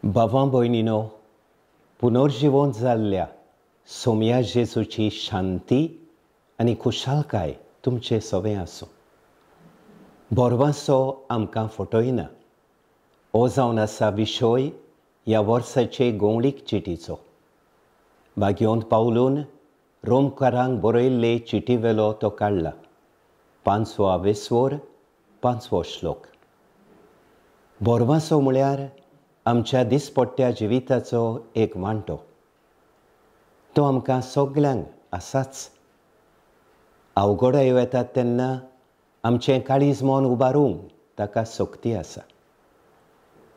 भावां भयणीनो, पुनर्जिवंत जाल्ल्या सोम्या जेजूची शांती आनी खुशालकाय तुमचे सवें आसूं. भरवांसो आमकां फटयना हो जावन आसा विशय ह्या वर्साचे गोंवळीक चिटीचो. भाग्योंत पावलून रोमकारांक बरयल्ले चिटी वेलो तो काडला. पांचवो आवेस्वर पांचवो श्लोक. भरवांसो म्हळ्यार आमच्या दिसपट्ट्या जिविताचो एक वांटो. तो आमकां सगल्यांक आसाच. अवघडायो येतात तेन्ना आमचें काळीज मन उबारूंक ताका सक्ती आसा.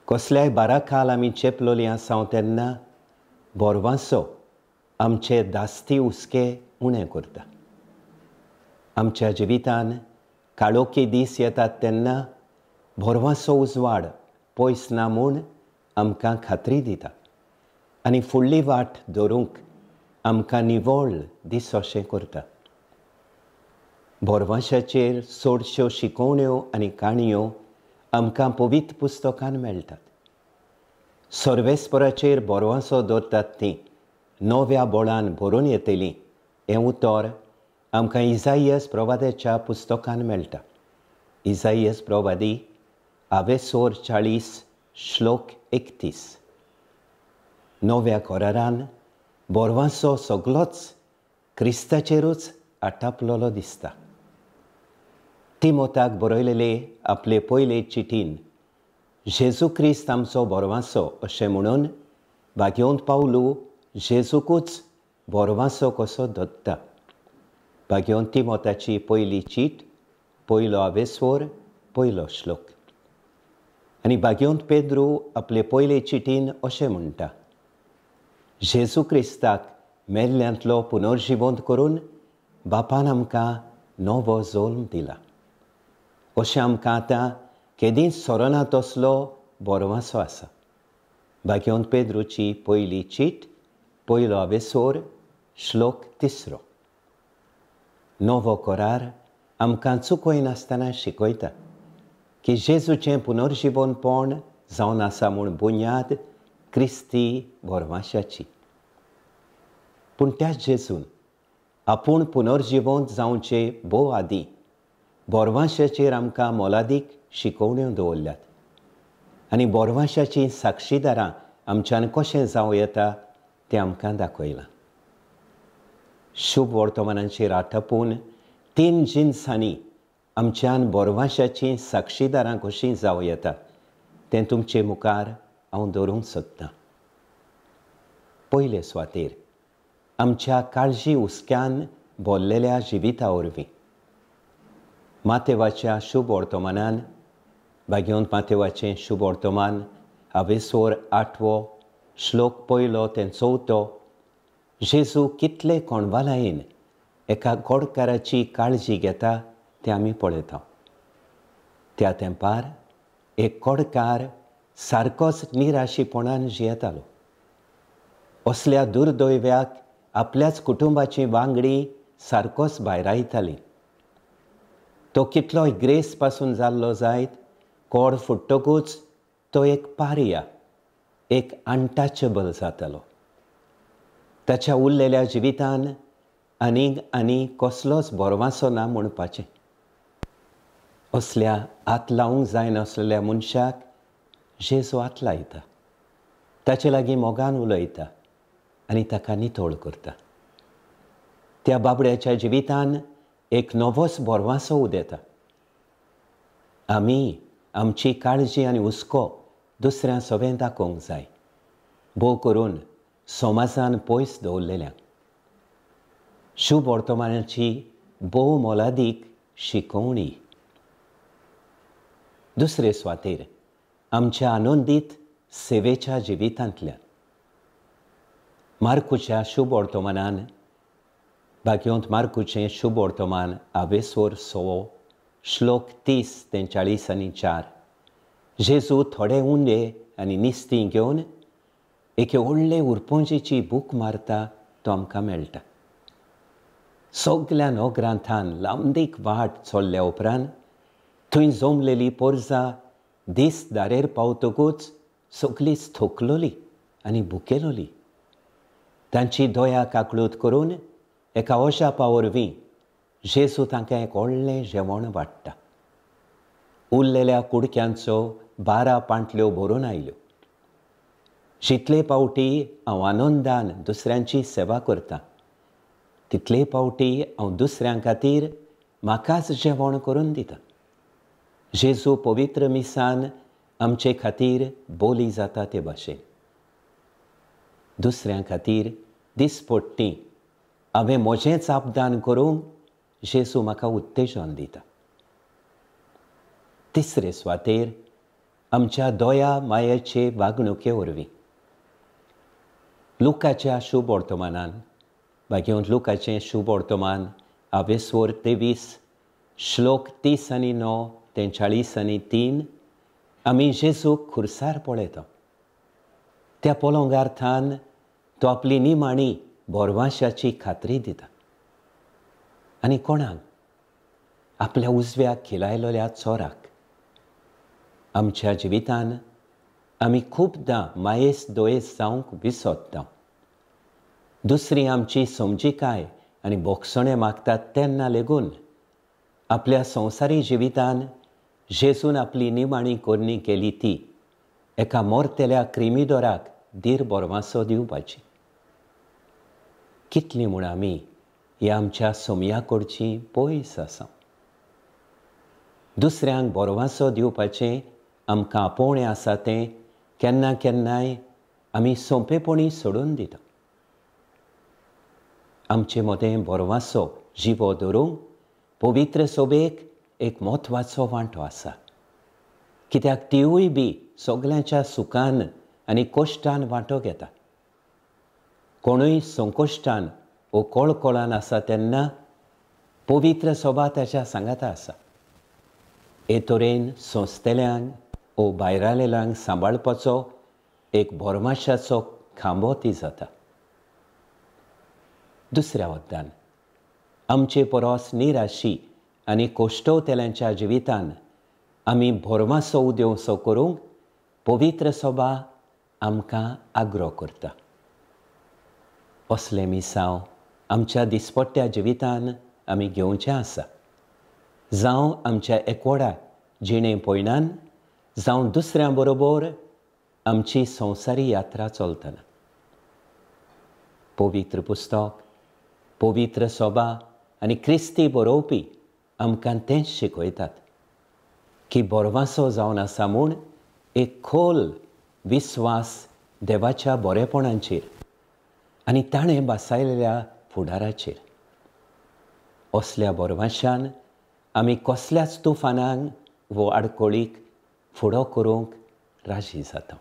कसल्याय बाराखाल आमी चेपलोली आसाव तेन्ना भरवांसो आमचे दास्ती हुस्के उणें करता. आमच्या जिवितान काळोखी दीस येतात तेन्ना भरवांसो उजवाड पयस ना म्हूण आमकां खात्री दिता आनी फुडली वाट धरूंक आमकां निवळ दीस अशें करता. भरवांशाचेर चडश्यो शिकोवण्यो आनी काणयो आमकां पवित्र पुस्तकान मेळटात. सर्वेस्पराचेर भरवांसो दवरतात ती नव्या बळान भरून येतली हें उतर आमकां इजाइयस प्रवाद्याच्या पुस्तकान मेळटा. इजाइयस प्रवादी आवेसोर 40 श्लोक 31. नव्या करारान भरवांसो सगलोच क्रिस्ताचेरूच आटापलेलो दिसता. तिमोताक बरयलेले आपले पयले चिटीन जेजू क्रिस्त आमचो भरवांसो अशें म्हणून भाग्योंत पावलू जेजूकूच भरवांसो कसो धरता. भाग्योंत तिमोताची पयली चीट पयलो आवेस्वर पयलो श्लोक. आनी भाग्योंत पेद्रू आपले पयले चिटीन अशें म्हणटा, जेजू क्रिस्ताक मेल्ल्यांतलो पुनर्जिवंत करून बापान आमकां नवो जल्म दिला. अशें आमकां आतां केदींच सोरना तसलो भरवांसो आसा. भाग्योंत पेद्रूची पयली चीट पयलो आवेसोर श्लोक 3. नवो करार आमकां चुकयनासतना शिकयता की जेजूचें पुनर्जिवनपण जावन आसा म्हूण बुन्याद क्रिस्ती भरवांशाची. पूण त्याच जेजून आपूण पुनर्जिवंत जावचे भोव आदीं भरवांशाचेर आमकां मोलादीक शिकोवण्यो दवरल्यात आनी भरवांशाचीं साक्षीदारां आमच्यान कशें जावं येता तें आमकां दाखयलां. शुभ वर्तमानाचेर आटपून 3 जिनसांनी आमच्यान भरवांशाचीं साक्षीदारां कशीं जावं येता तें तुमचे मुखार हांव दवरूंक सोदतां. पयले सुवातेर आमच्या काळजी हुस्क्यान भरलेल्या जिविता वरवीं मातेवाच्या शुभ वर्तमानान भाग्योंत मातेवाचें शुभ वर्तमान आवेसोर 8 श्लोक 1 ते 4 जेजू कितले कोणवालायेन एका गोडकाराची काळजी घेता तें आमी पळयता. त्या तेंपार एक कोडकार सारकोच निराशीपणान जियेतालो. असल्या दुर्दैव्याक आपल्याच कुटुंबाची वांगडी सारकोच भायरायताली. तो कितलोय ग्रेस पासून जाल्लो जायत कोड फुट्टकूच तो एक पारिया, एक अनटचेबल जातालो. ताच्या उरलेल्या जिवितान आनीक आनी कसलोच भरवांसो ना म्हणपाचें. असल्या हात लावंक जायनासलेल्या मनशाक जेजू हात लायता, ताचे लागीं मोगान उलयता आनी ताका नितळ करता. त्या बाबड्याच्या जिवितान एक नवोच भरवांसो उदेता. आमी आमची काळजी आनी हुस्को दुसऱ्या सवें दाखोवंक जाय, भोव करून समाजान पयस दवरलेल्यांक. शुभ वर्तमानाची भोव मोलादीक शिकोवणी. दुसरे सुवातेर आमच्या आनंदीत सेवेच्या जिवितांतल्यान मार्कूच्या शुभ वर्तमानान भाग्योंत मार्कूचें शुभ वर्तमान आवेसोर 6 श्लोक 30 ते 40 आनी 4 जेजू थोडे उंडे आनी निस्तीं घेवन एके व्हडले उरपोंजेची बूक मारता तो आमकां मेळटा. सगल्या नोग्रांथान लांबदीक वाट चल्ल्या उपरांत थंय जमलेली पोरजा दीस दारेर पावतकूच सगळींच थकलोली आनी भुकेलोली. तांची दया काकळूत करून एका ओशापा वरवीं जेजू तांकां एक व्हडलें जेवण वाडटा. उरलेल्या कुडक्यांचो 12 पांटल्यो भरून आयल्यो. जितले पावटी हांव आनंदान दुसऱ्यांची सेवा करतां तितले पावटी हांव दुसऱ्यां खातीर म्हाकाच जेवण करून दिता. जेजू पवित्र मिसान आमचे खातीर बोली जाता ते भाशेन दुसऱ्यां खातीर दिसपट्टी हांवें म्हजेंच आपदान करूंक जेजू म्हाका उत्तेजन दिता. तिसरे सुवातेर आमच्या दया मायेचे वागणुके वरवीं लुकाच्या शुभ वर्तमानान भाग्यवंत लुकाचें शुभ वर्तमान आवेस्वर 23 श्लोक 30 आनी 9 ते 40 आनी 3 आमी जेजूक खुर्सार पळयता. त्या पळोवंक तो आपली निमाणी बोरवाशाची खात्री दिता आनी कोणाक आपल्या उजव्याक खिलायलेल्या चोराक. आमच्या जिवितान आमी खुबदां मायेस दोयेस जावंक विसरता. दुसरी आमची समजिकाय आनी बोगसणें मागतात तेन्ना लेगून आपल्या संवसारी जिवितान जेजून आपली निमाणी करणी केली ती एका मोरतेल्या क्रिमिदोराक धीर बोरवासो दिवपाची. कितली म्हूण आमी ह्या आमच्या सोमया कडची पयस आसा. दुसऱ्यांक बोरवासो दिवपाचें आमकां आपोवणें आसा तें केन्ना केन्नाय आमी सोंपेपणी सोडून दिता. आमचे मदें बोरवासो जिवो दवरूंक पवित्र सोबेक एक म्हत्वाचो वांटो आसा. कित्याक तिवूय बी सगल्यांच्या सुखान आनी कश्टान वांटो घेता. कोणूय संकश्टान वो कळकळान आसा तेन्ना पवित्र सोबा ताच्या सांगाता आसा. हे तरेन संस्थेल्यांक वो भायरालेल्यांक सांबाळपाचो एक बोरमाशाचो खांबो ती जाता. दुसऱ्या वद्दान आमचे परस निराशी आनी कोश्टवतेल्यांच्या जिवितान आमी भोरमासो उदेवसो करूंक पवित्र सोबा आमकां आग्रो करता. असलें मिसांव आमच्या दिसपट्ट्या जिवितान आमी घेवचें आसा. जावं आमच्या एकवडा जिणे पयणान जावं दुसऱ्यां बरोबर आमची संवसारी यात्रा चलतना. पवित्र पुस्तक, पवित्र सोबा आनी क्रिस्ती बरोवपी आमकां तेंच शिकयतात की बोरवासो जावन आसा म्हूण एक खोल विस्वास देवाच्या बरेपणाचेर आनी ताणें बसायलेल्या फुडाराचेर. असल्या बोरवाशान आमी कसल्याच तुफानांक वो आडकोळीक फुडो करूंक राजी जाता.